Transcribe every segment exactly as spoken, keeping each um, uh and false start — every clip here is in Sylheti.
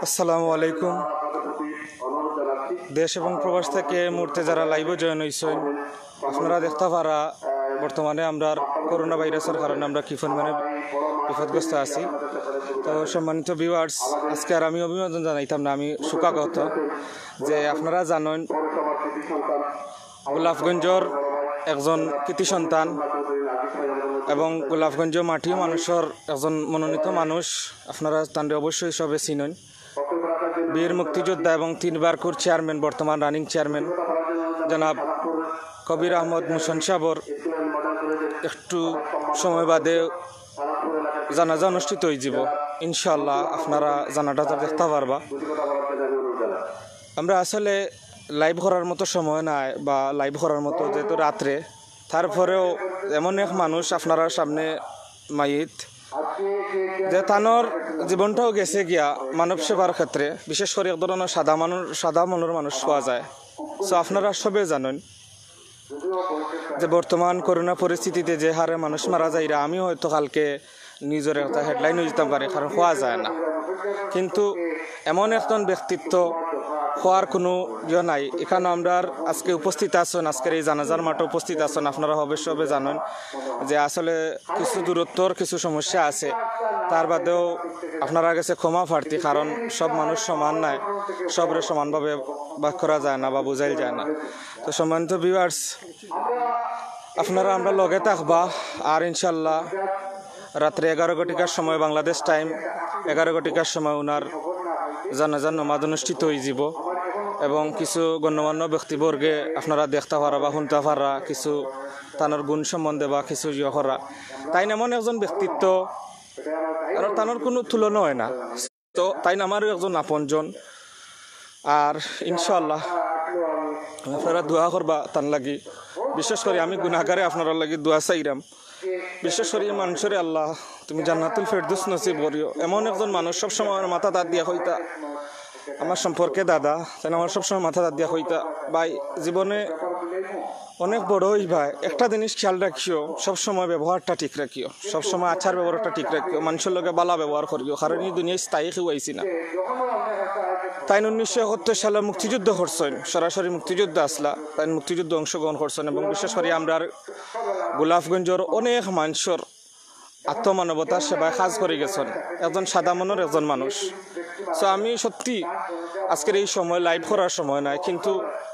আসসালামু আলাইকুম। দেশ এবং প্রবাস থেকে এই মুহূর্তে যারা লাইভে জয়েন হইছেন, আপনারা দেখতা পারা বর্তমানে আমরার করোনা ভাইরাসের কারণে আমরা কি পরিমাণে বিপদগ্রস্ত আছি। তো সম্মানিত ভিউয়ার্স, আজকে আর আমি অভিনন্দন জানাইতাম না, আমি শোকাহত যে আপনারা জানেন গোলাপগঞ্জর একজন কৃতি সন্তান এবং গোলাপগঞ্জ মাটির মানুষের একজন মনোনীত মানুষ, আপনারা তানরে অবশ্যই সবে চিনেন। বীর মুক্তিযোদ্ধা এবং তিনবার কুর চেয়ারম্যান, বর্তমান রানিং চেয়ারম্যান জনাব কবির আহমদ মুসন সাবর একটু সময় বাদে জানাজা অনুষ্ঠিত হইযিব। ইনশাআল্লাহ আপনারা জানাজাটা দেখতা পারবা। আমরা আসলে লাইভ করার মতো সময় নাই বা লাইভ করার মতো, যেহেতু রাত্রে, তারপরেও এমন এক মানুষ আপনারার সামনে মাইত যে তানর জীবনটাও গেছে গিয়া মানব সেবার ক্ষেত্রে, বিশেষ করে এক ধরনের সাদা মানুষ, সাদা মনের মানুষ পাওয়া যায়। সো আপনারা সবে জানেন যে বর্তমান করোনা পরিস্থিতিতে যে হারে মানুষ মারা যাইরা, আমি হয়তো কালকে নিউজর একটা হেডলাইন হইতাম পারি, কারণ হওয়া যায় না। কিন্তু এমন একজন ব্যক্তিত্ব হওয়ার কোনো ইয়ে নাই। এখানে আমরার আজকে উপস্থিত আছেন, আজকের এই জানাজার মাঠে উপস্থিত আছেন, আপনারা হবে সবে জানেন যে আসলে কিছু দূরত্বর কিছু সমস্যা আছে। তার বাদেও আপনারা গেছে ক্ষমা প্রার্থী, কারণ সব মানুষ সমান নায়, সবরে সমানভাবে ভাগ করা যায় না বা বুঝাইল যায় না। তো সম্মানিত ভিউয়ার্স, আপনারা আমরার লগে থাকবা। আর ইনশাল্লাহ রাত্রে এগারো ঘটিকার সময়, বাংলাদেশ টাইম এগারো ঘটিকার সময় ওনার জানাজার নমাজ অনুষ্ঠিত হইযিব এবং কিছু গণ্যমান্য ব্যক্তিবর্গে আপনারা দেখতা পারা বা হুনতা পারা কিছু তানর গুণ সম্বন্ধে বা কিছু ইয়ে করা। তাইন এমন একজন ব্যক্তিত্ব, আর তানর কোনো তুলনা হয় না। তো তাইন আমারও একজন আপনজন। আর ইনশাআল্লাহ আপনারা দোয়া করবা তান লাগি। বিশেষ করি আমি গুনাহগারে আপনারার লাগি দোয়া চাইরাম। বিশেষ করি এই মানুষরে আল্লাহ তুমি জান্নাতুল ফেরদৌস নসিব করিও। এমন একজন মানুষ সবসময় আমার মাথাত আত দিয়া কইতা, আমার সম্পর্কে দাদা, তাইন আমার সবসময় মাথাত আত দিয়া কইতা, ভাই, জীবনে অনেক বড় হইবা, একটা জিনিস খেয়াল রাখিও, সবসময় ব্যবহারটা ঠিক রাখিও, সবসময় আচার ব্যবহারটা ঠিক রাখিও, মানুষের লগে ভালা ব্যবহার করিও, কারণ এই দুনিয়ায় স্থায়ী কেউ আইছি না। তাইন উনিশশো একাত্তর সালে মুক্তিযুদ্ধ করছেন, সরাসরি মুক্তিযুদ্ধ আসলা, তাইন মুক্তিযুদ্ধ অংশগ্রহণ করছেন এবং বিশেষ করি আমরার গোলাপগঞ্জর অনেক মানুষের আত্মমানবতার সেবায় কাজ করে গেছেন, একজন সাদা মনের একজন মানুষ। সো আমি সত্যি আজকের এই সময় লাইভ করার সময় নাই, কিন্তু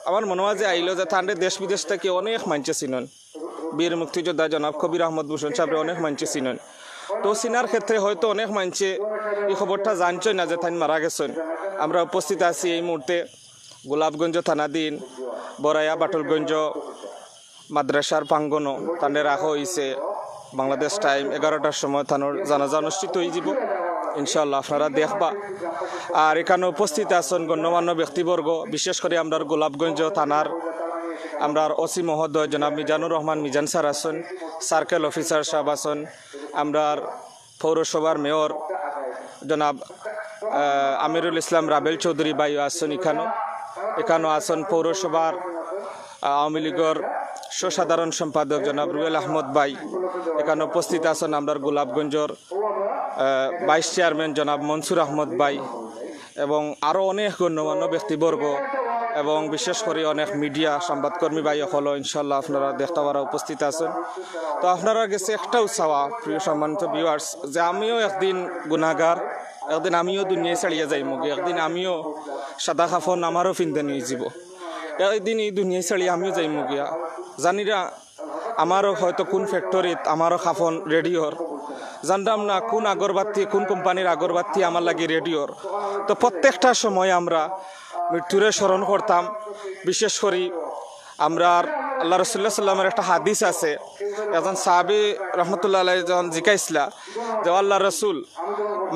আমার মনে হয় যে আইলো যে তানরে দেশ বিদেশ থেকে অনেক মানষে চিনন, বীর মুক্তিযোদ্ধা জনাব কবির আহমদ ভূষণ সাহেবরে অনেক মানষে চিনন। তো চিনার ক্ষেত্রে হয়তো অনেক মানষে এই খবরটা জানছই না যে তাইন মারা গেছেন। আমরা উপস্থিত আছি এই মুহূর্তে গোলাপগঞ্জ থানাধীন বড়াইয়া বাটুলগঞ্জ মাদ্রাসার প্রাঙ্গণও। তানরে রাখা হইছে বাংলাদেশ টাইম এগারোটার সময়, তানর জানাজা অনুষ্ঠিত হইযিব ইনশাআল্লাহ, আপনারা দেখবা। আর এখানে উপস্থিত আছেন গণ্যমান্য ব্যক্তিবর্গ, বিশেষ করে আমরার গোলাপগঞ্জ থানার আমরার ওসি মহোদয় জনাব মিজানুর রহমান মিজান স্যার আছেন, সার্কেল অফিসার সাহেব আছেন, আমরার পৌরসভার মেয়র জনাব, আহ, আমিরুল ইসলাম রাবেল চৌধুরী ভাই আছেন এখানো। এখানো আছেন পৌরসভার, আহ, আওয়ামী লীগর সহ সাধারণ সম্পাদক জনাব রুয়েল আহমদ ভাই। এখানো উপস্থিত আছেন আমরার গোলাপগঞ্জর, আহ, ভাইস চেয়ারম্যান জনাব মনসুর আহমদ ভাই এবং আরও অনেক গণ্যমান্য ব্যক্তিবর্গ এবং বিশেষ করে অনেক মিডিয়া সংবাদকর্মী ভাই অকল ইনশাআল্লাহ আপনারা দেখতা পারা উপস্থিত আছেন। তো আপনারার গেছে একটাউ চাওয়া, প্রিয় সম্মানিত ভিউয়ার্স, যে আমিও একদিন গুনাহগার, একদিন আমিও দুনিয়ায় ছাড়িয়া যাইমুগি, একদিন আমিও সাদা কাফন আমারও ফিন্দানি অইযিব, একদিন এই দুনিয়ায় ছাড়িয়া আমিও যাইমুগিয়া। জানি না আমারও হয়তো কোন ফ্যাক্টরিত আমারও কাফন রেডি অর, জানতাম না কোন আগরবাতি, কোন কোম্পানির আগরবাতি আমার লাগি রেডি অর। তো প্রত্যেকটা সময় আমরা মৃত্যুরে স্মরণ করতাম। বিশেষ করি আমরার আল্লাহ রাসুলুল্লাহ সাল্লামের একটা হাদিস আছে, একজন সাহাবী রহমতুল্লাহ আলাইহি যখন জিকাইছলা যে, "আল্লাহ রসুল,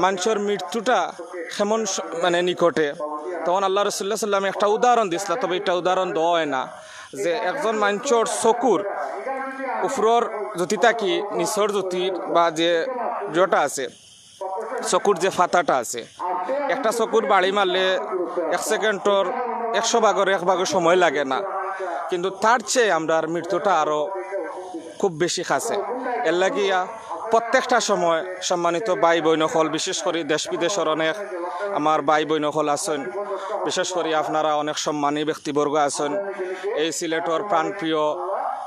মানষর মৃত্যুটা কেমন স-, মানে নিকটে?" তখন আল্লাহ রাসুলুল্লাহ সাল্লামে একটা উদাহরণ দিছলা, তবে এটা উদাহরণ দেওয়া হয় না, যে একজন মানষর চকুর উপরর জ্যোতি থাকি নিচর জ্যোতির বা যে ইয়েটা আছে, চকুর যে ফাতাটা আছে, একটা চকুর বাড়ি মারলে এক সেকেন্ডর একশো ভাগর এক ভাগও সময় লাগে না, কিন্তু তার চেয়ে আমরার মৃত্যুটা আরও খুব বেশি কাছে। এর লাগিয়া প্রত্যেকটা সময় সম্মানিত ভাই বইন অকল, বিশেষ করি দেশ বিদেশর অনেক আমার ভাই বইন অকল আছইন, বিশেষ করি আপনারা অনেক সম্মানী ব্যক্তিবর্গ আছইন। এই সিলেটর প্রাণপ্রিয়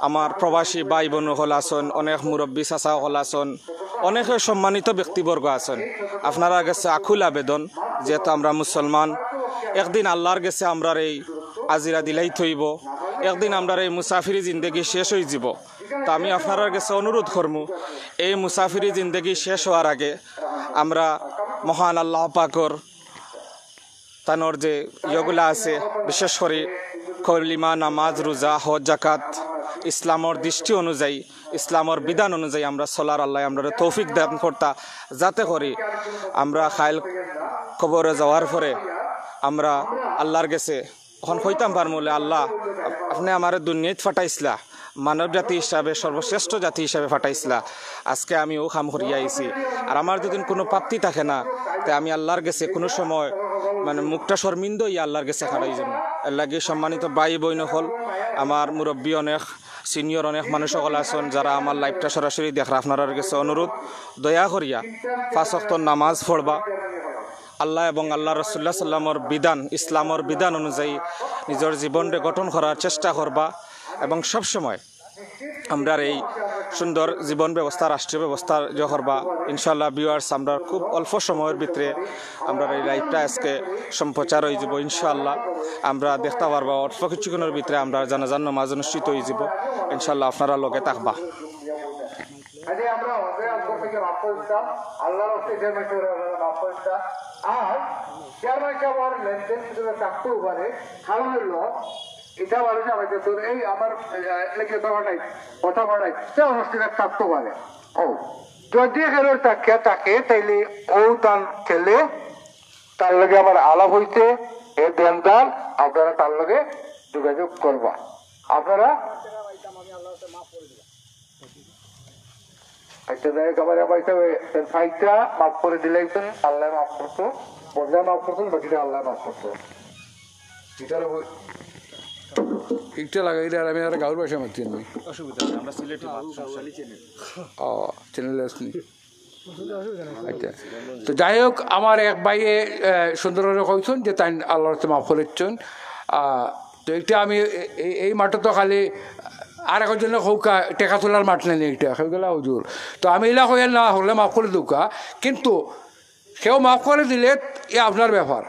আমার প্রবাসী ভাই বইন অকল আছইন, অনেক মুরব্বী চাচা অকল আছইন, অনেকে সম্মানিত ব্যক্তিবর্গ আছইন। আপনারার গেছে আকুল আবেদন, যেহেতু আমরা মুসলমান, একদিন আল্লাহর গেছে আমরার এই আজিরা দিলাইত অইবো, একদিন আমরার এই মুসাফিরি জিন্দেগি শেষ অইযিবো। তো আমি আপনারার গেছে অনুরোধ করমু, এই মুসাফিরি জিন্দেগি শেষ অওয়ার আগে আমরা মহান আল্লাহ পাকর তানর যে ইয়েগুলা আছে, বিশেষ করি কলিমা, নামাজ, রোজা, হজ, জাকাত, ইসলামর দৃষ্টি অনুযায়ী, ইসলামর বিধান অনুযায়ী আমরা চলার আল্লাহ আমরারে তৌফিক দান করতা, যাতে করি আমরা কাইল কবরে যাওয়ার পরে আমরা আল্লাহর গেছে অখন কইতাম পারমু বলে, "আল্লাহ, আপ-, আপনে আমারে দুনিয়াত ফাটাইছলা, মানব জাতি হিসাবে, সর্বশ্রেষ্ঠ জাতি হিসাবে ফাটাইছলা। আজকে আমি অউ কাম করিয়া আইছি। আর আমার যদি কুনু প্রাপ্তি থাকে না, তে আমি আল্লাহর গেছে কুনু সময় মানে মুখটা শর্মিন্দ অইয়া আল্লাহর গেছে খাড়াই যামু।" এর লাগি সম্মানিত ভাই বইন অকল, আমার মুরব্বী অনেক, সিনিয়র অনেক মানুষ অকল আছইন, যারা আমার live-টা সরাসরি দেখরা, আপনারার গেছে অনুরোধ, দয়া করিয়া পাঁচ ওয়াক্ত নামাজ পড়বা। আল্লাহ এবং আল্লাহর রাসূলুল্লাহ সাল্লামর বিধান, ইসলামর বিধান অনুযায়ী নিজর জীবনরে গঠন করার চেষ্টা করবা এবং সব সময় আমরার এই সুন্দর জীবন ব্যবস্থা, রাষ্ট্রীয় ব্যবস্থা ইয়ে করবা। ইনশাআল্লাহ viewers, আমরার খুব অল্প সময়র ভিতরে আমরার এই live-টা আজকে সম্প্রচার অইযিবো। ইনশাআল্লাহ আমরা দেখতা পারবা অল্প কিছুক্ষণর ভিতরে আমরার জানাজার নামাজ অনুষ্ঠিত অইযিবো। ইনশাআল্লাহ আপনারা লগে থাকবা। আরে আমরা হজে আকবর থেকে মাফ করে দিতাম, আল্লাহর হস্তে চেয়ারম্যান সাহেব আপনারা মাফ করে দিতাম। আর চেয়ারম্যান সাহেব আর লেনদেন হিসেবে থাকতেও পারে, কারণ হলো এটা মানুষ আমাকে তোর এই আমার, আহ, এলাকায় কথা পাঠাই, কথা পাঠাই, সে অনুষ্ঠানে থাকতে পারে। ও, যদি এখানে থাকে, থাকে, তাইলে ও তার ছেলে, তার লগে আমার আলাপ হইছে, এ দেনদার, আপনারা তার লগে যোগাযোগ করবা। আপনারা আচ্ছা, যাই হোক, আমার ভাই সাহেব, এর ফাইলটা মাফ করে দিলে একজন, আল্লাহ মাফ করতো, বদলা মাফ করতো, বাকিটা আল্লাহ মাফ করতো। ভিতরে বই- একটা লাগাই দে, আর আমি আর গাঁওর ভাষা মারছি আমি। অসুবিধা নেই, আমরা সিলেটি মাত, সমস্যা নেই। ও, চ্যানেল আসনি। আচ্ছা, তো যাই হোক, আমার এক ভাইয়ে, আহ, সুন্দর করে কইছইন যে তাইন আল্লাহর হস্তে মাফ করিচ্ছইন। আহ, তো একটা আমি এ-, এ-, এই মাঠে তো খালি আর একজনে কউক্কা টেকা তুলার মাঠ নাই, এটা হয়ে গেল হুজুর। তো আমি ইলা কইয়ার না, হকলে মাফ করি দেউক্কা, কিন্তু কেউ মাফ করি দিলে এ আপনার ব্যাপার,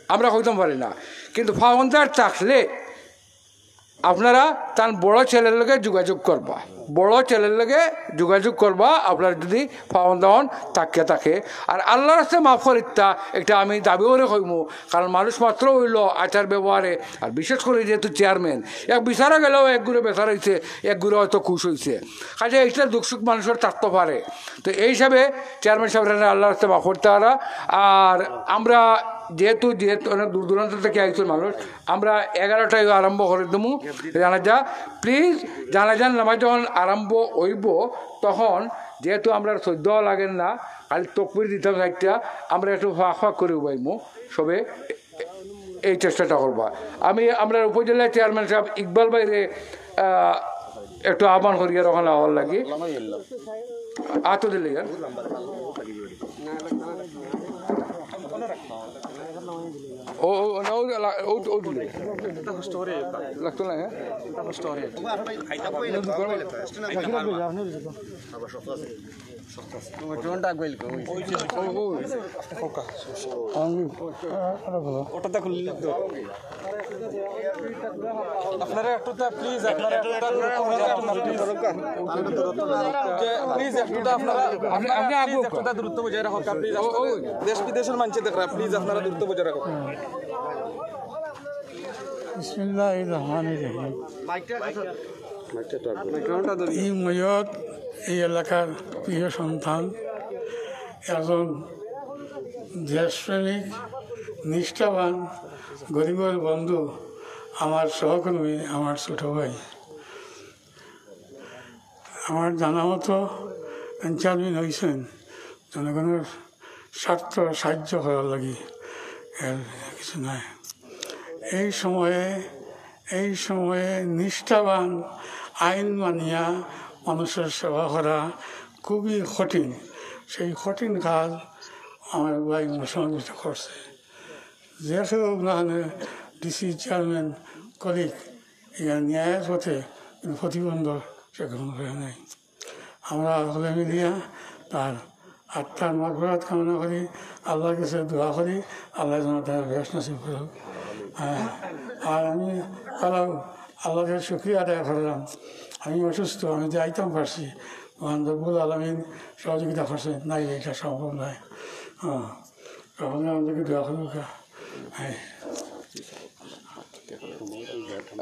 আমরা কইতাম পারি না। কিন্তু পাওনাদার থাকলে আপনারা তান বড় ছেলের লগে যোগাযোগ করবা, বড় ছেলের লগে যোগাযোগ করবা। আপনারা যদি পাওনাদার থাকে, থাকে, আর আল্লাহর হস্তে মাফ করিতা, এটা আমি দাবি করে কইমু, কারণ মানুষ মাত্র অইলো আচার ব্যবহারে, আর বিশেষ করে যেহেতু চেয়ারম্যান, এক বিচারো গেলেও এক গুরু বেজার অইছে, এক গুরু হয়তো খুশ অইছে। কাজে এইটা দুঃখ সুখ মানুষের থাকতে পারে। তো এই হিসাবে চেয়ারম্যান সাহেব আল্লাহর হস্তে মাফ করিতা। আর আমরা যেহেতু, যেহেতু অনেক দূর দূরান্ত থেকে আইছে মানুষ, আমরা এগারোটায় আরম্ভ করে দেবো জানাজা। Please, জানাজার নামাজ যখন আরম্ভ অইবো, তখন যেহেতু আমরা সইজ্জা লাগের না, খালি তকবির দিতাম চাইরটা, আমরা একটু ফাঁক ফাঁক করে উবাইমু, সবে এই চেষ্টাটা করবা। আমি, আমরা উপজেলা চেয়ারম্যান সাহেব ইকবাল ভাইরে, আহ, একটু আহ্বান করিয়ার ওখানে আওয়ার লাগি। আতো দিলে যান। ও, ও, না, ও, লা-, ও, ও দিলে। লাগতো না, হ্যাঁ? ও, ও। ওটা তো খুললে তো। আপনারা একটু তা please, আপনারা একটু তা দূরত্ব বজায় রাখুন না, please। যে, please একটু তা আপনারা, আপনি, আপনি আগে please একটু তা দূরত্ব বজায় রাখুন, please। দেশ বিদেশের মানুষ দেখরা, please আপনারা দূরত্ব বজায় রাখুন। বিসমিল্লাহির রহমানির রহিম। এই ময়ত এই এলাকার প্রিয় সন্তান, একজন দেশপ্রেমিক, নিষ্ঠাবান, গরিবের বন্ধু, আমার সহকর্মী, আমার ছোট ভাই। আমার জানা মতো চেয়ারম্যান হইছেন জনগণের স্বার্থ সাহায্য করার লাগি, এর কিছু নাই। এই সময়ে, এই সময়ে নিষ্ঠাবান, আইন মানিয়া মানুষের সেবা করা, খুবই কঠিন। সেই কঠিন কাজ আমার ভাই মুসলমান করছে। যে কেউ না হয় ডিসি চেয়ারম্যান কলিগ এখানে ন্যায়ের পথে কোনো প্রতিবন্ধক সে গ্রহণ করে নাই। আমরা হলে মিলিয়া তার আত্মার মাগফিরাত কামনা করি, আল্লাহর কাছে দোয়া করি, আল্লাহ যেন তার বেহেশত নসিব করুক। হ্যাঁ, আর আমি আল্লাহ, আল্লাহর কাছে শুকরিয়া আদায় করলাম। আমি অসুস্থ, আমি যে আইতাম পারছি, মহান রব্বুল আলামিন সহযোগিতা করছেন, নাইলে এটা সম্ভব নয়। হ্যাঁ, সকলে আমাদেরকে দোয়া করুক। হ্যাঁ।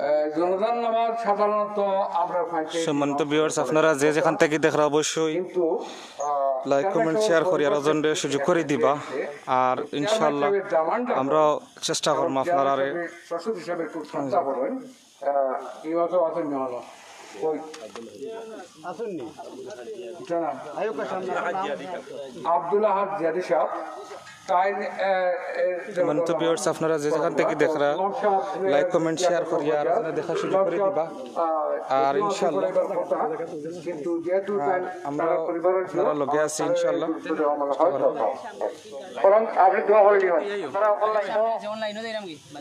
আহ, জনাজার নামাজ সাধারণত আমরা পাইতে সম্মানিত ভিউয়ার্স, আপনারা যে যেখান থেকে দেখরা অবশ্যই কিন্তু, আহ, লাইক, কমেন্ট, শেয়ার করি আর ওজনরে সুযোগ করে দিবা। আর ইনশাআল্লাহ আমরা চেষ্টা করবো আপনারারে প্রস্তুত হিসেবে একটু ঠান্ডা করেন। আহ, এই মাত্র আছেন না হলো। কই? আসেননি। এটা না। আব্দুল আহাদ জিয়াদি সাহেব। তাই, আহ, এ, সম্মানিত ভিউয়ার্স, আপনারা যে যেখান থেকে দেখরা, লাইক, কমেন্ট, শেয়ার করিয়া আর আপনারা দেখার সুযোগ করে দিবা। আর ইনশাআল্লাহ, কিন্তু যেহেতু আহ, তার, আমরা তার পরিবারের আপনারা লগে আছি ইনশাআল্লাহ। বরং আপনি দোয়া করে দিবেন। আপনারা অনলাইনে,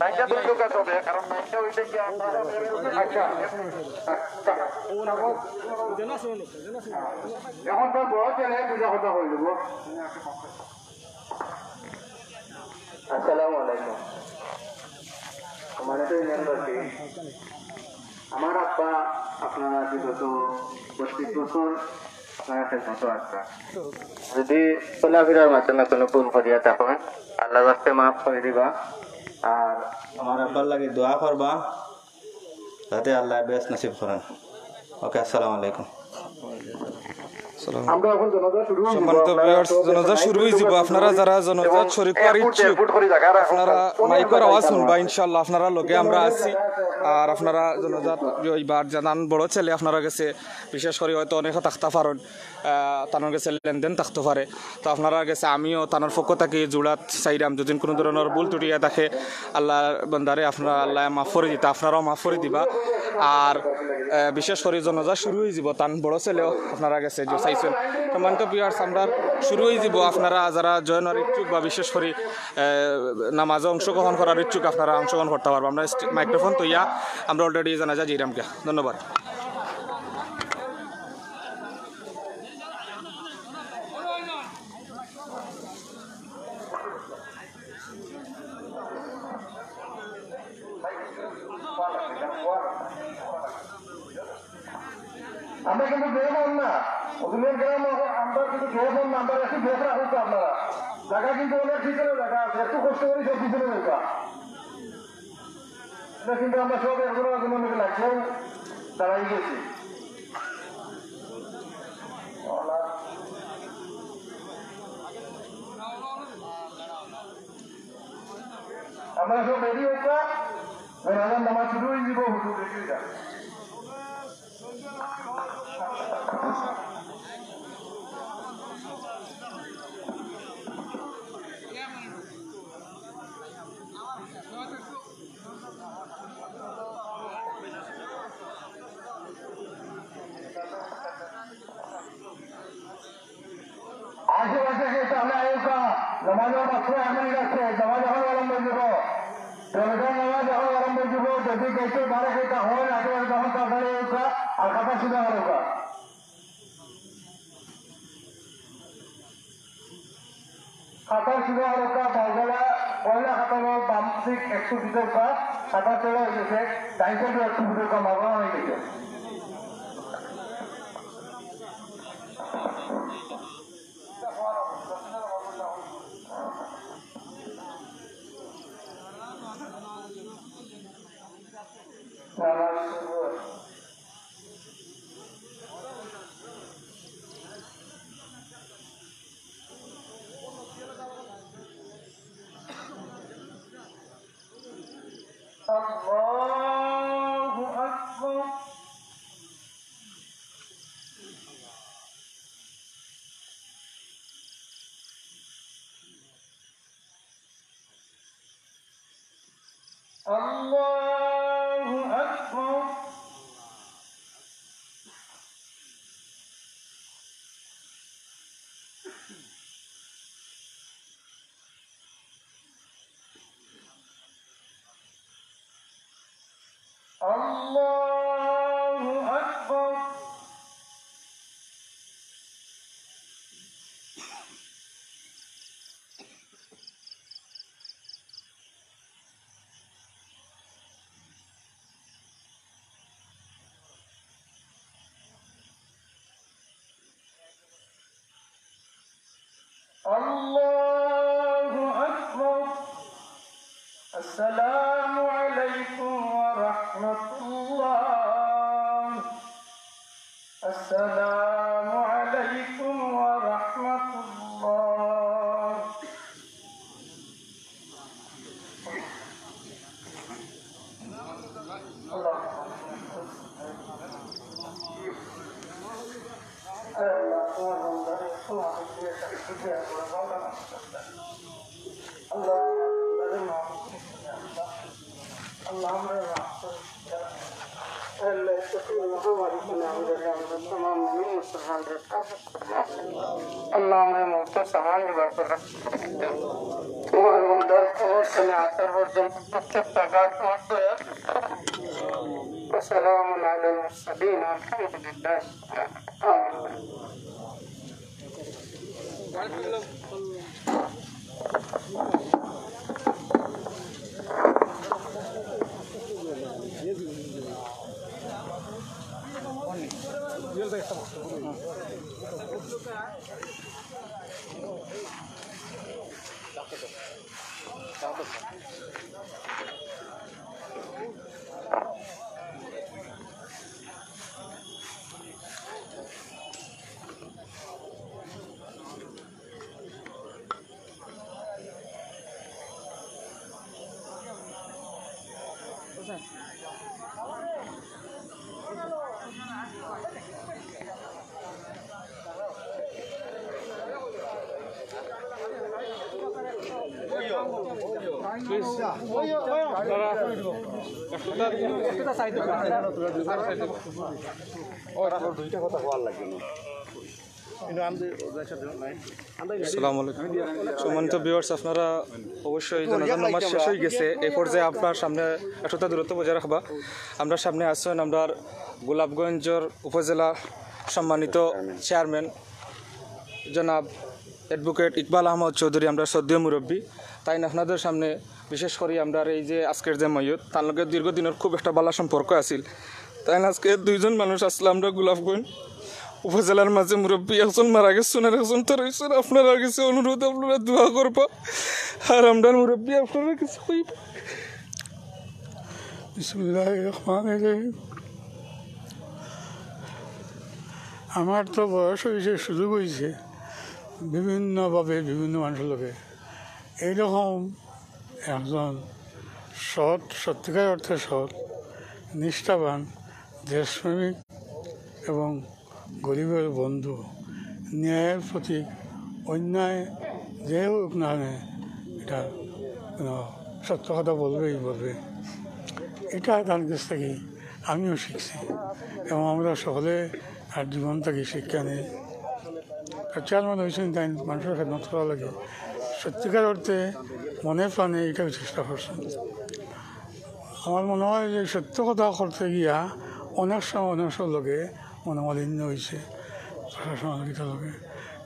লাইনটা তো ঢুকাতে হবে, কারণ লাইনটা ওইটা কি আপনারা, আচ্ছা। এখন তো বড় ছেলে দুটো কথা বলে দেবো। আসসালামু আলাইকুম। সম্মানিত ইউনিয়নবাসী, আমার আব্বা আপনারা বিগত বত্রিশ বছর আপনারা খেদমতো আছেন। যদি চলাফেরার মাধ্যমে কোনো ভুল করিয়া থাকেন, আল্লাহর রাস্তে মাফ করে দিবা। আর আমার আব্বার লাগি দোয়া করবা, যাতে আল্লাহ বেহেশত নসিব করেন। ওকে, আসসালামু আলাইকুম। আসসালামু আলাইকুম। আমরা এখন জানাজা শুরু হয়ে সম্মানিত যাবো। আপনারা ভিউয়ার্স, তো জানাজা শুরু হয়ে যাবো। আপনারা যারা জানাজাত শরীক হওয়ার ইচ্ছুক, আপনারা মাইকর আওয়াজ শুনবা, ইনশাআল্লাহ আপনারা লগে আমরা আছি। আর আপনারা জানাজাত ওইবার জানান বড় ছেলে আপনারা গেছে, বিশেষ করে হয়তো অনেকে থাকতে পারেন, আহ, তানোর গেছে লেনদেন থাকতে পারে। তো আপনারা গেছে আমিও তানোর পক্ষ থাকি জুড়াত চাইরাম, যদি কোনো ধরনের ভুল ত্রুটি হয়ে থাকে, আল্লাহর বন্দারে আপনারা আল্লাহ মাফ করে দিতা, আপনারাও মাফ করে দিবা। আর, আহ, বিশেষ করে জানাজা শুরু হয়ে যাব, তান বড় ছেলেও আপনারা গেছে যে চাইছেন। সম্মানিত ভিউয়ার্স, আমরা শুরু হয়ে যাব, আপনারা যারা জয়েন হওয়ার ইচ্ছুক বা বিশেষ করে, আহ, নামাজে অংশগ্রহণ করার ইচ্ছুক, আপনারা অংশগ্রহণ করতে পারবেন। আমরা স্টে-, মাইক্রোফোন তো ইয়া, আমরা অলরেডি জানাজা যাইরাম গিয়া। ধন্যবাদ। আমরা কিন্তু বেফাম না, অধুনের গ্রাম, আমরা কিন্তু বেফাম না, আমরা একটু বেফরা হতো আপনারা। জায়গা কিন্তু অনেক ভিতরে জায়গা আছে, একটু কষ্ট করে সব ভিতরে ঢুকা। এটা কিন্তু আমরা সব একজনের একজনের মধ্যে লাগছেও দাঁড়াই গেছি। আমরা সব রেডি হইতা, জানাজার নামাজ শুরু হয়ে দিব, হুজুর রেডি হইতা। আশেপাশে যে তাহলে আয়োগা, নামাজের মাত্র এক মিনিট আছে, নামাজ এখন আরম্ভ হয়ে যাবো। জনতার নামাজ এখন আরম্ভ হয়ে যাবো, যদি গেটে বারে গেটা হয়, আশেপাশে তখন তাড়াতাড়ি আয়োগা, আর কথা শুনে আয়োগা। কাতার শুরু হওয়ার একটা বারোবেলা পয়লা কাতারর বাম দিক একশো ভিতরটা, কাতার চড়া হয়ে গেছে, ডাইন সাইডে একশো ভিতরটা মাগনা হয়ে গেছে। الله أكبر. الله أكبر. الله أكبر. السلام عليكم ورحمة الله. السلام عليكم ورحمة الله. اللهم موت سامان جبار. তোমার বন্দার কবর থেকে আসার পর্যন্ত প্রত্যেক জায়গায় তোমার দয়া। وسلام على المرسلين والحمد لله. آمين. আসসালামু আলাইকুম। সম্মানিত ভিউয়ার্স, আপনারা অবশ্যই জানাজার নামাজ শেষ হয়ে গেছে। এই পর্যায়ে আপনার সামনে একটুটা দূরত্ব বজায় রাখবা। আমরা সামনে আছেন আমরার গোলাপগঞ্জর উপজেলা সম্মানিত চেয়ারম্যান জনাব অ্যাডভোকেট ইকবাল আহমদ চৌধুরী, আমরার শ্রদ্ধেয় মুরব্বী। তাইন আপনাদের সামনে বিশেষ করি আমরার এই যে আজকের যে মইয়ত, তান লগে দীর্ঘদিনের খুব একটা ভালা সম্পর্ক আছিল। তাইন আজকে দুইজন মানুষ আছলা আমরার গোলাপগঞ্জ উপজেলার মাঝে মুরব্বী, একজন মারা গেছইন আর একজন তো রইছইন। আপনারার কাছে অনুরোধ, আপনারা দোয়া করবা। আর আমরার মুরব্বী আপনারার কাছে কইবা। বিসমিল্লাহির রহমানির রহিম। আমার তো বয়স হইছে, সুযোগ হইছে, বিভিন্নভাবে বিভিন্ন মানুষর লগে এইরকম একজন সৎ, সত্যিকার অর্থে সৎ, নিষ্ঠাবান, দেশপ্রেমিক এবং গরিবের বন্ধু, ন্যায়ের প্রতীক, অন্যায় যে হোক না কেন, এটা, আহ, সত্য কথা বলবেই বলবে। এটা তার কাছ থেকে আমিও শিখছি এবং আমরা সকলে তার জীবন থেকে শিক্ষা নেই। আর চেয়ারম্যান হইছইন তাইন মানুষর খেদমত করার লাগি সত্যিকার অর্থে মনে প্রাণে এটাও চেষ্টা করছইন। আমার মনে হয় যে সত্য কথা করতে গিয়া অনেক সময় অনেক সময় লগে মনোমালিন্য হইছে প্রশাসন অনেকটা লগে।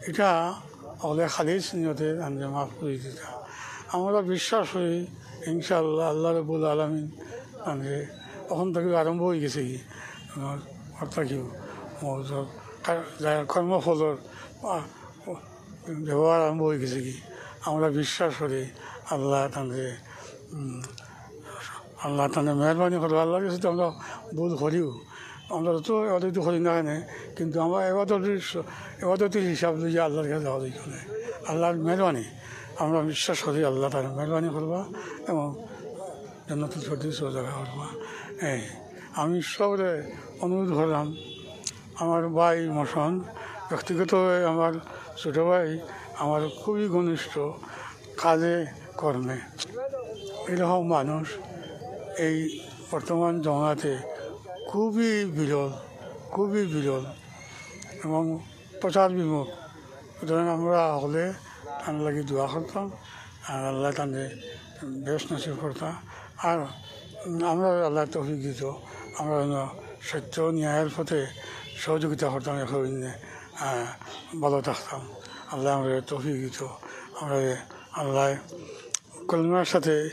এটা হকলে খালিস নিয়তে তানরে মাফ করি দিতা। আমরা বিশ্বাস করি ইনশাআল্লাহ আল্লাহ রব্বুল আলামিন তানরে অখন থাকি আরম্ভ হয়ে গেছে কি আমার অর্থাৎ কি মৌজুদ কা-, যার কর্মফলর, আ, ব্যবহার আরম্ভ হয়ে গেছে কি আমরা বিশ্বাস করি আল্লাহ তানরে, উম, আল্লাহ তানরে মেহরবানি করবা। আল্লাহর কাছে তো আমরা ভুল করিও, আমরা তো এবাদত করি না কেন, কিন্তু আমরা এবাদতের স-, এবাদতের হিসাব লইয়া আল্লাহর কাছে যাওয়া যায় কেন? আল্লাহর মেহরবানি, আমরা বিশ্বাস করি আল্লাহ তানরে মেহরবানি করবা এবং জান্নাতুল ফেরদৌস জায়গা করবা। এই আমি সবরে অনুরোধ করলাম, আমার ভাই মশন, ব্যক্তিগতভাবে আমার ছোট ভাই, আমার খুবই ঘনিষ্ঠ, কাজে কর্মে এরকম মানুষ এই বর্তমান জমানাতে খুবই বিরল, খুবই বিরল এবং প্রচার বিমুখ। সুতরাং আমরা হকলে তান লাগি দোয়া করতাম, আর আল্লাহ তানরে বেহেস্ত নসিব করতা। আর আমরা আল্লাহ তৌফিক দিত, আমরা যেন সত্য ন্যায়ের পথে সহযোগিতা করতাম, এখন, আহ, ভালো থাকতাম। আল্লাহ আমরা তৌফিক দিত, আমরা আল্লাহ কলমার সাথে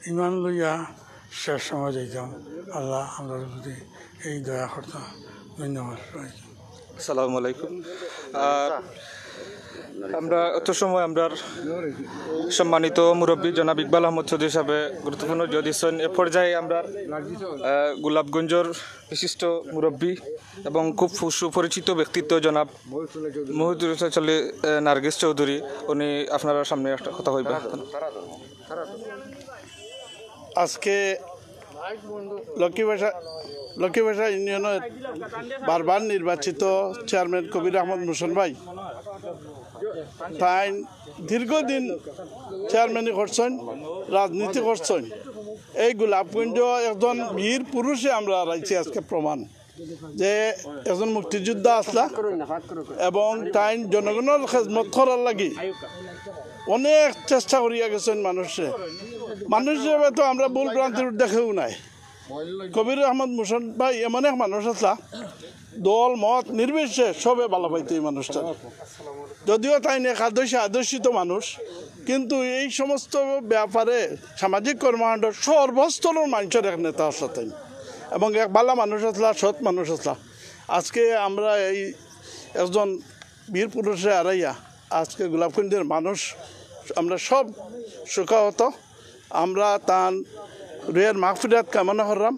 ইমান লইয়া শেষ সময় যাইতাম। আল্লাহ আমরা প্রতি এই দয়া করতা। ধন্যবাদ সবাইকে। আসসালামু আলাইকুম। আর আমরা অত সময় আমরার সম্মানিত মুরব্বী জনাব ইকবাল আহমদ চৌধুরী সাহেবে গুরুত্বপূর্ণ জয় দিচ্ছেন। এ পর্যায়ে আমরা আহ, গোলাপগঞ্জর বিশিষ্ট মুরব্বী এবং খুব সু- সুপরিচিত ব্যক্তিত্ব জনাব মহিউদ্দিন চৌধুরী, আহ, নার্গিস চৌধুরী, উনি আপনারার সামনে একটা কথা কইবা। আজকে লক্ষ্মীবাসা লক্ষ্মীবাসা ইউনিয়নের বারবার নির্বাচিত চেয়ারম্যান কবির আহমদ মুসন ভাই তাইন দীর্ঘদিন চেয়ারম্যানি করছেন, রাজনীতি করছেন। এই গোলাপগঞ্জ একজন বীর পুরুষে আমরা হারাইছি আজকে প্রমাণ যে একজন মুক্তিযোদ্ধা আসলা এবং তাইন জনগণর খেদমত করার লাগি অনেক চেষ্টা করিয়া গেছেন মানুষে। মানুষ হিসেবে তো আমরা ভুল ভ্রান্তির ঊর্ধ্বে কেউ নাই। কবির আহমদ মুসন ভাই এমন এক মানুষ আসলা, দল মত নির্বিশেষে সবে ভালা পাইতো এই মানুষটা। যদিও তাইন একাদশী আদর্শিত মানুষ, কিন্তু এই সমস্ত ব্যাপারে সামাজিক কর্মকাণ্ড সর্বস্তরের মানুষের এক নেতা আসলা তাইন, এবং এক ভালা মানুষ আসলা, সৎ মানুষ আসলা। আজকে আমরা এই একজন বীর পুরুষরে হারাইয়া আজকে গোলাপগঞ্জের মানুষ আমরা সব শোকাহত। আমরা তান রুহের মাগফিরাত কামনা করলাম।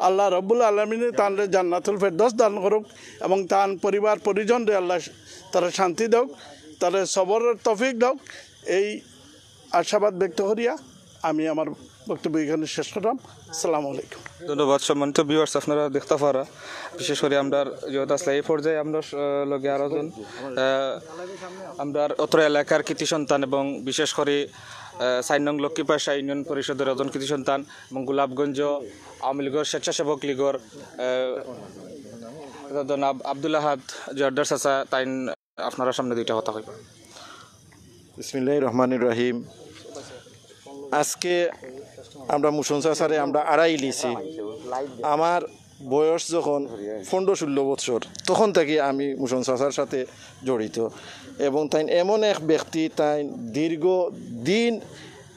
আল্লাহ রব্বুল আলমিনে তানরে জান্নাতুল ফেরদৌস দান করুক এবং তান পরিবার পরিজনরে আল্লাহ তারা শান্তি দেউক, তারা সবরের তৌফিক দেউক। এই আশাবাদ ব্যক্ত করিয়া আমি আমার বক্তব্য এখানে শেষ করলাম। আসসালামু আলাইকুম। ধন্যবাদ। সম্মানিত ভিউয়ার্স, আপনারা দেখতা পারা, বিশেষ করি আমরার জয়দাস লাই পর্যায়ে আমরার আহ, লগে আরো জন আহ, আমরার অত্র এলাকার কৃতি সন্তান এবং বিশেষ করে আহ, চার নং লক্ষ্মীপাশা ইউনিয়ন পরিষদের একজন কৃতি সন্তান এবং গোলাপগঞ্জ আওয়ামী লীগের স্বেচ্ছাসেবক লীগের আহ, জনাব আব্দুল আহাদ জোয়ারদার চাচা তাইন আপনারার সামনে দুইটা কথা কইবা। বিসমিল্লাহির রহমানির রহিম। আজকে আমরা মুসন চাচারে আমরা হারাইলিছি। আমার বয়স যখন পনেরো ষোলো বছর, তখন থাকি আমি মুসন চাচার সাথে জড়িত। এবং তাইন এমন এক ব্যক্তি, তাইন দীর্ঘ দিন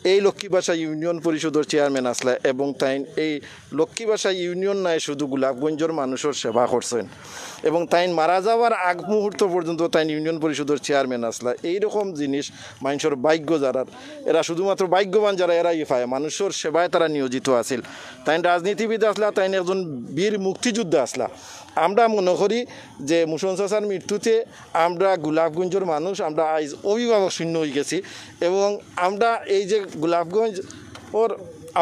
এই লক্ষ্মীবাসা ইউনিয়ন পরিষদের চেয়ারম্যান আসলা এবং তাইন এই লক্ষ্মীবাসা ইউনিয়ন নায় শুধু গোলাপগঞ্জর মানুষের সেবা করছেন এবং তাইন মারা যাওয়ার আগ মুহূর্ত পর্যন্ত তাইন ইউনিয়ন পরিষদের চেয়ারম্যান আসলা। এইরকম জিনিস মানুষের ভাগ্য যারার, এরা শুধুমাত্র ভাগ্যবান যারা এরাই পায়। মানুষের সেবায় তারা নিয়োজিত আছিল। তাইন রাজনীতিবিদ আসলা, তাইন একজন বীর মুক্তিযোদ্ধা আসলা। আমরা মনে করি যে মুসন চাচার মৃত্যুতে আমরা গোলাপগঞ্জের মানুষ আমরা আইজ অভিভাবক শূন্য হয়ে গেছি এবং আমরা এই যে গোলাপগঞ্জ ওর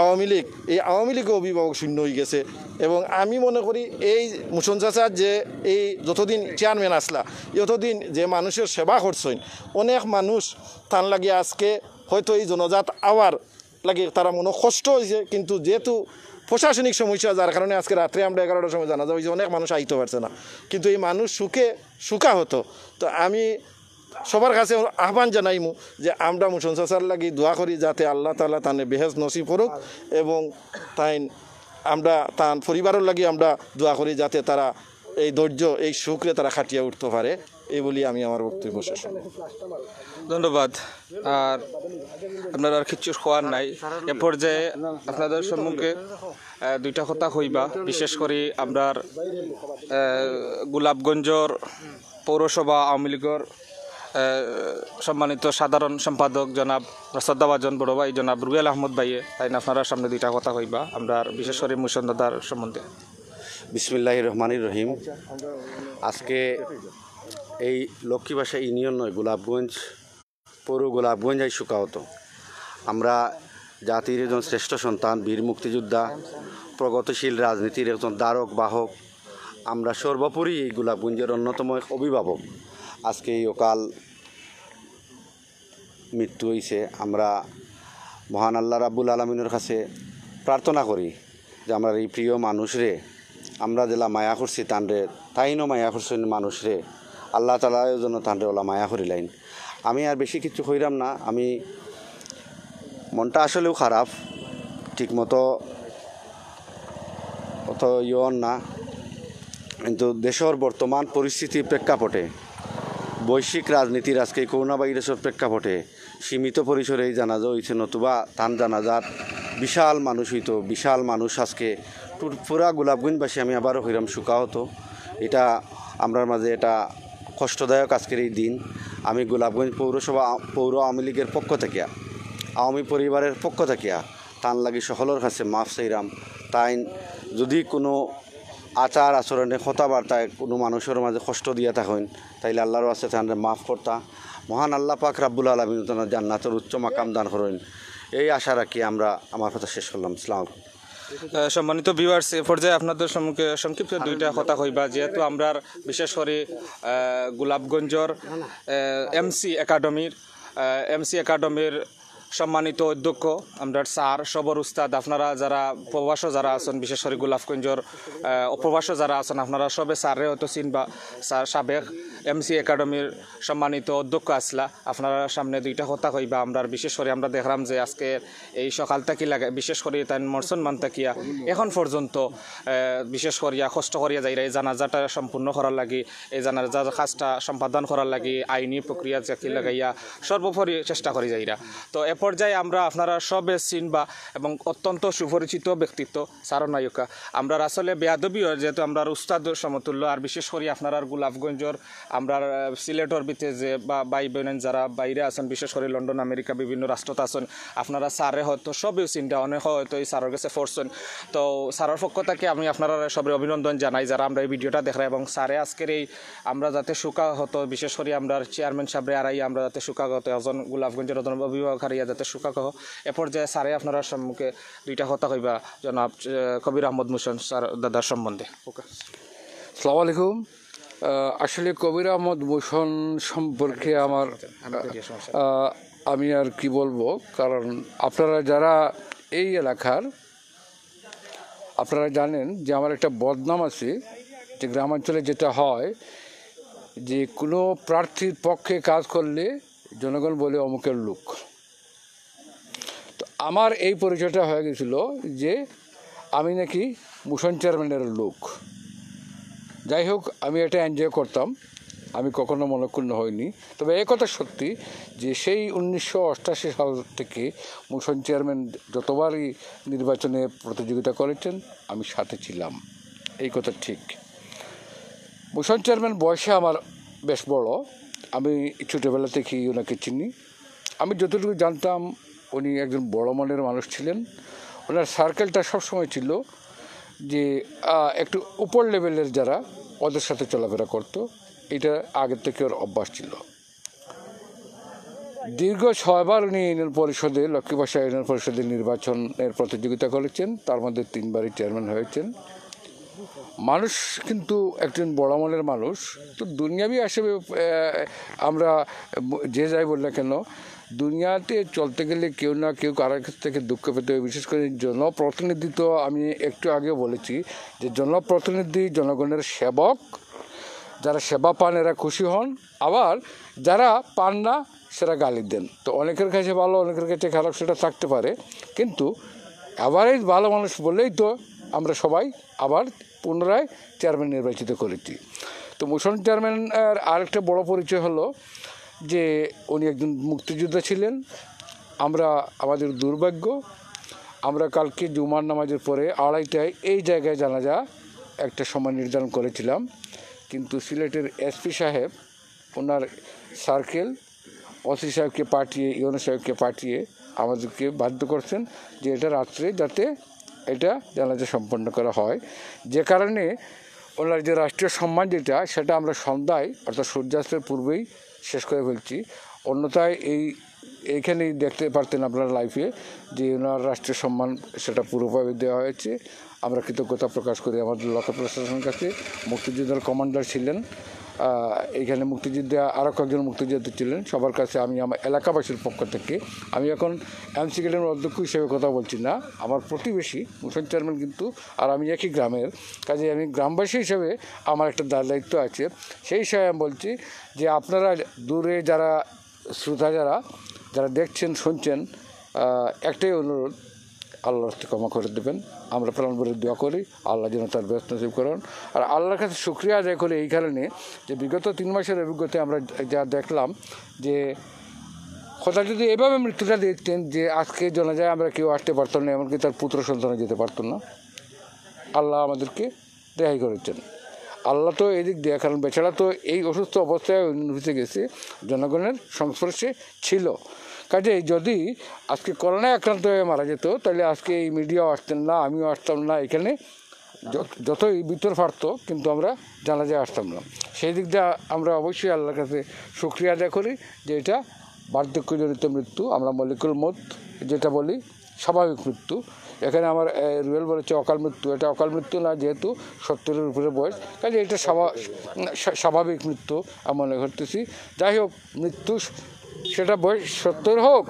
আওয়ামী লীগ, এই আওয়ামী লীগও অভিভাবক শূন্য হয়ে গেছে। এবং আমি মনে করি এই মুসন চাচার যে এই যতদিন চেয়ারম্যান আসলা, যতদিন যে মানুষের সেবা করছেন, অনেক মানুষ তান লাগি আজকে হয়তো এই জনাজাত আওয়ার লাগি তারা মনে কষ্ট হয়েছে, কিন্তু যেহেতু প্রশাসনিক সমস্যা যার কারণে আজকে রাত্রে আমরা এগারোটার সময় জানাজা হয়েছে, অনেক মানুষ আইতে পারছে না, কিন্তু এই মানুষ শোকে শোকাহত। তো আমি সবার কাছে আহ্বান জানাইমু যে আমরা মুসন চাচার লাগি দোয়া করি যাতে আল্লাহ তাআলা তানে বেহেশত নসিব করুক এবং তাইন আমরা তান পরিবারের লাগি আমরা দোয়া করি যাতে তারা এই ধৈর্য, এই শোকরে তারা কাটিয়ে উঠতে পারে। এই বলি আমি আমার বক্তব্য শেষ করলাম। ধন্যবাদ। আর আপনার আর কিচ্ছু কওয়ার নাই। এ পর্যায়ে আপনাদের সম্মুখে আহ, দুইটা কথা কইবা, বিশেষ করি আমরার আহ, গোলাপগঞ্জর পৌরসভা আওয়ামী লীগের আহ, সম্মানিত সাধারণ সম্পাদক জনাব শ্রদ্ধাভাজন বড় ভাই জনাব রুবেল আহমদ ভাইয়ে তাইন আপনারার সামনে দুইটা কথা কইবা আমরার বিশেষ করি মুসন দাদার সম্বন্ধে। বিসমিল্লাহির রহমানির রহিম। আজকে এই লক্ষ্মীবাসা ইউনিয়ন নয়, গোলাপগঞ্জ পৌর গোলাপগঞ্জ আইজ শোকাহত। আমরা জাতির একজন শ্রেষ্ঠ সন্তান, বীর মুক্তিযোদ্ধা, প্রগতিশীল রাজনীতির একজন ধারক বাহক, আমরা সর্বোপরি এই গোলাপগঞ্জের অন্যতম এক অভিভাবক। আজকে এই অকাল মৃত্যু হইছে। আমরা মহান আল্লাহ রাব্বুল আলামিনের কাছে প্রার্থনা করি যে আমরার এই প্রিয় মানুষরে, আমরা যেলা মায়া করছি তানরে, তাইনও মায়া করছেন মানুষরে, আল্লাহ তাআলাও যেন তানরে ওলা মায়া করিলাইন। আমি আর বেশি কিছু কইরাম না, আমি মনটা আসলেও খারাপ, ঠিকমতো অত ইয়ন না, কিন্তু দেশর বর্তমান পরিস্থিতির প্রেক্ষাপটে, বৈশ্বিক রাজনীতির আজকে এই করোনা ভাইরাসের প্রেক্ষাপটে সীমিত পরিসরে এই জানাজা হইছে, নতুবা তান জানাজাত বিশাল মানুষ হইতো, বিশাল মানুষ আজকে টু-, পুরা গোলাপগঞ্জবাসী, আমি আবারও কইরাম, শোকাহত। এটা আমরার মাঝে এটা কষ্টদায়ক আজকের এই দিন। আমি গোলাপগঞ্জ পৌরসভা, পৌর আওয়ামী লীগের পক্ষ থাকিয়া, আওয়ামী পরিবারের পক্ষ থাকিয়া তান লাগি সকলর কাছে মাফ চাইরাম। তাইন যদি কোনো আচার আচরণে কথাবার্তায় কোনো মানুষের মাঝে কষ্ট দিয়া থাকইন, তাইলে আল্লাহর ওয়াস্তে তানরে মাফ করতা। মহান আল্লাহ পাক রাব্বুল আলামিন তানরে জান্নাতের উচ্চ মাকাম দান করইন, এই আশা রাখি আমরা আমার কথা শেষ করলাম। আসসালামু আলাইকুম। আহ, সম্মানিত ভিউয়ার্স, এ পর্যায়ে আপনাদের সম্মুখে সংক্ষিপ্ত দুইটা কথা কইবা, যেহেতু আমরার বিশেষ করি, আহ, গোলাপগঞ্জর, আহ, এমসি একাডেমির, আহ, এমসি একাডেমির সম্মানিত অধ্যক্ষ, আমরার স্যার, সবর উস্তাদ, আপনারা যারা প্রবাসও যারা আছেন, বিশেষ করি গোলাপগঞ্জর, আহ, প্রবাসও যারা আছেন, আপনারা সবে স্যাররে হয়তো চিনবা। স্যার সাবেক এমসি একাডেমির সম্মানিত অধ্যক্ষ আছলা, আপনারা সামনে দুইটা কথা কইবা। আমরার বিশেষ করি আমরা দেখলাম যে আজকে এই সকাল থাকি লাগে, বিশেষ করি তাইন মরসন মান থাকিয়া এখন পর্যন্ত, আহ, বিশেষ করিয়া কষ্ট করিয়া যাইরা এই জানাজাটা সম্পূর্ণ করার লাগি, এই জানাজার কাজটা সম্পাদন করার লাগি আইনি প্রক্রিয়া জাকি লাগাইয়া সর্বোপরি চেষ্টা করি যাইরা। তো এ পর্যায়ে আমরা আপনারা সবে চিনবা এবং অত্যন্ত সুপরিচিত ব্যক্তিত্ব স্যার নায়িকা। আমরার আসলে বেয়াদবি হয়, যেহেতু আমরার উস্তাদ সমতুল্য, আর বিশেষ করি আপনারার গোলাপগঞ্জর আমরার, আহ, সিলেটর ভিতরে যে বা-, ভাই বোন যারা বাইরে আছেন, বিশেষ করে লন্ডন, আমেরিকা, বিভিন্ন রাষ্ট্রত আছেন, আপনারা স্যাররে হয়তো সবেও চিনরা, অনেকে হয়তো এই স্যারর কাছে পড়ছেন। তো স্যারর পক্ষ থাকি আমি আপনারা সবরে অভিনন্দন জানাই, যারা আমরা এই ভিডিওটা দেখরা, এবং স্যারে আজকের এই আমরা যাতে শোকাহত, বিশেষ করি আমরার চেয়ারম্যান সাহেবরে হারাইয়া আমরা যাতে শোকাহত, একজন গোলাপগঞ্জর একজন অভিভাবক হারাইয়া যাতে শোকাহত, এ পর্যায়ে স্যারে আপনারার সম্মুখে দুইটা কথা কইবা জনাব, আহ, কবির আহমদ মুসন স্যার দাদার সম্বন্ধে। আসসালামু আলাইকুম। আহ, আসলে কবির আহমদ মুসন সম্পর্কে আমার, আহ, আমি আর কি বলবো, কারণ আপনারা যারা এই এলাকার, আপনারা জানেন যে আমার একটা বদনাম আছে যে গ্রামাঞ্চলে যেটা হয় যে কোনো প্রার্থীর পক্ষে কাজ করলে জনগণ বলে অমুকের লোক। তো আমার এই পরিচয়টা হয়ে গেছিল যে আমি নাকি মুসন চেয়ারম্যানের লোক। যাই হোক, আমি এটা এনজয় করতাম, আমি কখনো মনক্ষুণ্ণ হইনি। তবে এ কথা সত্যি যে সেই উনিশশো অষ্টাশি সাল থেকে মুসন চেয়ারম্যান যতবারই নির্বাচনে প্রতিযোগিতা করেছেন, আমি সাথে ছিলাম, এই কথা ঠিক। মুসন চেয়ারম্যান বয়সে আমার বেশ বড়, আমি ছোটোবেলা থেকেই ওনাকে চিনি। আমি যতটুকু জানতাম, উনি একজন বড় মনের মানুষ ছিলেন। ওনার সার্কেলটা সবসময় ছিল যে, আহ, একটু উপর লেভেলের যারা, ওদের সাথে চলাফেরা করতো। এটা আগের থেকে ওর অভ্যাস ছিল। দীর্ঘ ছয়বার উনি ইউনিয়ন পরিষদে, লক্ষ্মীবাসা ইউনিয়ন পরিষদে নির্বাচনের প্রতিযোগিতা করেছেন, তার মধ্যে তিনবারই চেয়ারম্যান হয়েছেন। মানুষ কিন্তু একজন বড় মনের মানুষ, তো দুনিয়াবি হিসেবে, আহ, আমরা যে যাই বলি না কেন, দুনিয়াতে চলতে গেলে কেউ না কেউ কারোর কাছ থেকে দুঃখ পেতে হয়। বিশেষ করে জনপ্রতিনিধি, তো আমি একটু আগেও বলেছি যে জনপ্রতিনিধি জনগণের সেবক, যারা সেবা পান এরা খুশি হন, আবার যারা পান না সেরা গালি দেন। তো অনেকের কাছে ভালো, অনেকের কাছে খারাপ, সেটা থাকতে পারে, কিন্তু অ্যাভারেজ ভালো মানুষ বলেই তো আমরা সবাই আবার পুনরায় চেয়ারম্যান নির্বাচিত করেছি। তো মুসন চেয়ারম্যানের আরেকটা বড় পরিচয় হলো যে উনি একজন মুক্তিযোদ্ধা ছিলেন। আমরা, আমাদের দুর্ভাগ্য, আমরা কালকে জুমার নামাজের পরে আড়াইটায় এই জায়গায় জানাজা একটা সময় নির্ধারণ করেছিলাম, কিন্তু সিলেটের এসপি সাহেব ওনার সার্কেল ওসি সাহেবকে পাঠিয়ে, ইউনো সাহেবকে পাঠিয়ে আমাদেরকে বাধ্য করছেন যে এটা রাত্রে যাতে এটা জানাজা সম্পন্ন করা হয়, যে কারণে ওনার যে রাষ্ট্রীয় সম্মান যেটা, সেটা আমরা সন্ধ্যায় অর্থাৎ সূর্যাস্তের পূর্বেই শেষ করে ফেলছি। অন্যথায় এই, এইখানেই দেখতে পারতেন আপনারা লাইভে যে ওনার রাষ্ট্রীয় সম্মান সেটা পুরোভাবে দেওয়া হয়েছে। আমরা কৃতজ্ঞতা প্রকাশ করি আমাদের লোকাল প্রশাসনের কাছে। মুক্তিযোদ্ধার কমান্ডার ছিলেন, আহ, এখানে মুক্তিযোদ্ধা, আরও কয়েকজন মুক্তিযোদ্ধা ছিলেন, সবার কাছে আমি আমার এলাকাবাসীর পক্ষ থেকে, আমি এখন এমসি একাডেমির অধ্যক্ষ হিসেবে কথা বলছি না, আমার প্রতিবেশী মুসন চেয়ারম্যান কিন্তু, আর আমি একই গ্রামের, কাজে আমি গ্রামবাসী হিসেবে আমার একটা দায় দায়িত্ব আছে। সেই হিসাবে আমি বলছি যে আপনারা দূরে যারা শ্রোতা যারা, যারা দেখছেন, শুনছেন, আহ, একটাই অনুরোধ, আল্লাহর হস্তে ক্ষমা করে দেবেন। আমরা প্রাণ ভরে দোয়া করি, আল্লাহ যেন তার বেহেশত নসিব করেন। আর আল্লাহর কাছে শুকরিয়া আদায় করি এই কারণে যে বিগত তিন মাসের অভিজ্ঞতায় আমরা যা দেখলাম যে খোদা যদি এভাবে মৃত্যুটা দিতেন যে আজকে জানাজায় আমরা কেউ আসতে পারতাম না, এমনকি তার পুত্র সন্তানও যেতে পারতো না, আল্লাহ আমাদেরকে রেহাই করেছেন। আল্লাহ তো এই দিক দিয়ে, কারণ বেচারা তো এই অসুস্থ অবস্থায় অফিসে গেছে, জনগণের সংস্পর্শে ছিল। কাজেই যদি আজকে করোনায় আক্রান্ত হয়ে মারা যেত, তাহলে আজকে এই মিডিয়াও আসতেন না, আমিও আসতাম না এখানে। যত- যতই ভিতর ফাটতো, কিন্তু আমরা জানাজায় আসতাম না। সেই দিক দিয়ে আমরা অবশ্যই আল্লাহর কাছে শুকরিয়া আদায় করি যে এটা বার্ধক্যজনিত মৃত্যু, আমরা মলিকুল মউত যেটা বলি, স্বাভাবিক মৃত্যু। এখানে আমার এ, রুয়েল বলেছে অকাল মৃত্যু, এটা অকাল মৃত্যু না, যেহেতু সত্তরের উপরে বয়স, কাজে এটা স্বাভা- স্বা- স্বাভাবিক মৃত্যু আমি মনে করতেছি। যাই হোক, মৃত্যু স- সেটা বয়স সত্তর হোক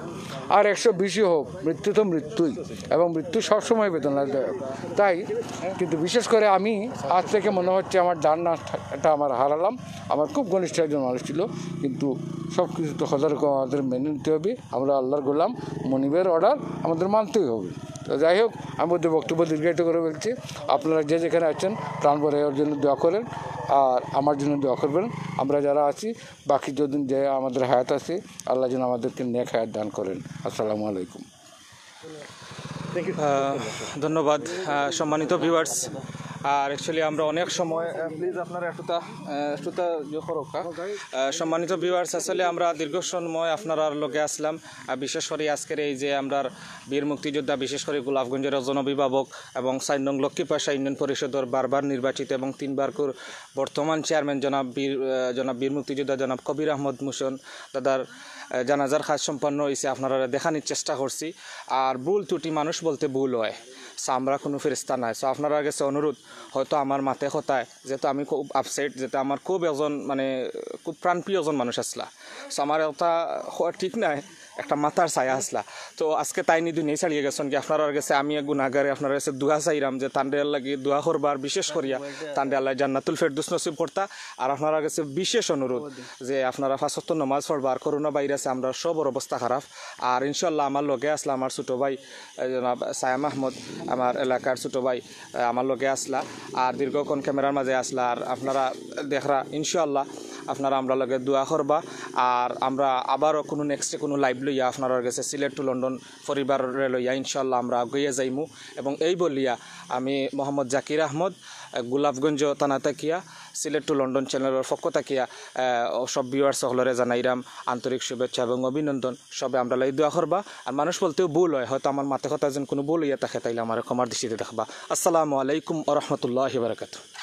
আর একশো বিশই হোক, মৃত্যু তো মৃত্যুই, এবং মৃত্যু সবসময় বেদনাদায়ক। তাই কিন্তু বিশেষ করে আমি আজ থেকে মনে হচ্ছে আমার ডান হাতটা আমার হারালাম। আমার খুব ঘনিষ্ঠ একজন মানুষ ছিল, কিন্তু সব কিছু তো খোদার হুকুম আমাদের মেনে নিতে হবে। আমরা আল্লাহর গোলাম, মনিবের অর্ডার আমাদের মানতেই হবে। তো যাই হোক, আমি ওদের বক্তব্য দীর্ঘায়িত করে বলছি। আপনারা যে যেখানে আছেন, প্রাণ ভরে ওর জন্য দোয়া করেন, আর আমার জন্য দোয়া করবেন। আমরা যারা আছি, বাকি যতদিন যে আমাদের হায়াত আছে, আল্লাহ যেন আমাদেরকে নেক হায়াত দান করেন। আসসালামু আলাইকুম। আহ, ধন্যবাদ। আহ, সম্মানিত ভিউয়ার্স, আর অ্যাকচুয়ালি আমরা অনেক সময়, প্লিজ আপনারা একটুতা একটুতা ইয়ে করো কা। আহ, সম্মানিত ভিউয়ার্স, আসলে আমরা দীর্ঘ সময় আপনারার লগে আসলাম। আহ, বিশেষ করে আজকের এই যে আমরার বীর মুক্তিযোদ্ধা, বিশেষ করে গোলাপগঞ্জের একজন অভিভাবক এবং চার নং লক্ষ্মীপাশা ইউনিয়ন পরিষদর বারবার নির্বাচিত এবং তিনবার কর- বর্তমান চেয়ারম্যান জনাব বীর আহ, জনাব বীর মুক্তিযোদ্ধা জনাব কবির আহমদ মুসন দাদার আহ, জানাজার কাজ সম্পন্ন হয়েছে, আপনারা দেখানির চেষ্টা করছি। আর ভুল ত্রুটি, মানুষ বলতে ভুল হয়, সো আমরা কোনো ফেরেশতা নাই। সো আপনারার গেছে অনুরোধ, হয়তো আমার মাতে কথায়, যেহেতু আমি খুব আপসেট, যেহেতু আমার খুব একজন মানে খুব প্রাণপ্রিয় একজন মানুষ আসলা, সো আমার এটা হওয়া ঠিক নাই, একটা মাথার ছায়া আসলা। তো আজকে তাইন দুনিয়া ছাড়িয়া গেছইন গি, আপনারার গেছে আমি এক গুনাহগারে আপনারার গেছে দোয়া চাইরাম যে তানরে লাগি দোয়া করবা, আর বিশেষ করিয়া তানরে আল্লাহ জান্নাতুল ফেরদৌস নসিব করতা। আর আপনারার গেছে বিশেষ অনুরোধ যে আপনারা পাঁচ ওয়াক্ত নামাজ পড়বা, আর করোনা ভাইরাসে আমরার সবর অবস্থা খারাপ। আর ইনশাআল্লাহ আমার লগে আসলা আমার ছোট ভাই, আহ, জনাব সায়াম আহমদ, আমার এলাকার ছোট ভাই, আহ, আমার লগে আসলা, আর দীর্ঘক্ষণ ক্যামেরার মাঝে আসলা, আর আপনারা দেখরা ইনশাআল্লাহ আপনারা আমরার লগে দোয়া করবা। আর আমরা আবারও কোনো নেক্সটে কোনো লাইভ লইয়া আপনারার গেছে সিলেট টু লন্ডন পরিবাররে লইয়া ইনশাআল্লাহ আমরা আগুইয়া যাইমু। এবং এই বলিয়া আমি মোহাম্মদ জাকির আহমদ, আহ, গোলাপগঞ্জ থানা থাকিয়া সিলেট টু লন্ডন চ্যানেলর পক্ষ থাকিয়া, আহ, ও সব ভিউয়ার্স সকলরে জানাইরাম আন্তরিক শুভেচ্ছা এবং অভিনন্দন। সবে আমরার লাগি দোয়া করবা। আর মানুষ বলতেও ভুল হয়, হয়তো আমার মাতে কথায় যেন কোনো ভুল হইয়া থাকে, তাইলে আমারে ক্ষমার দৃষ্টিতে দেখবা। আসসালামু আলাইকুম ওয়া রাহমাতুল্লাহি ওয়া বারাকাতুহু।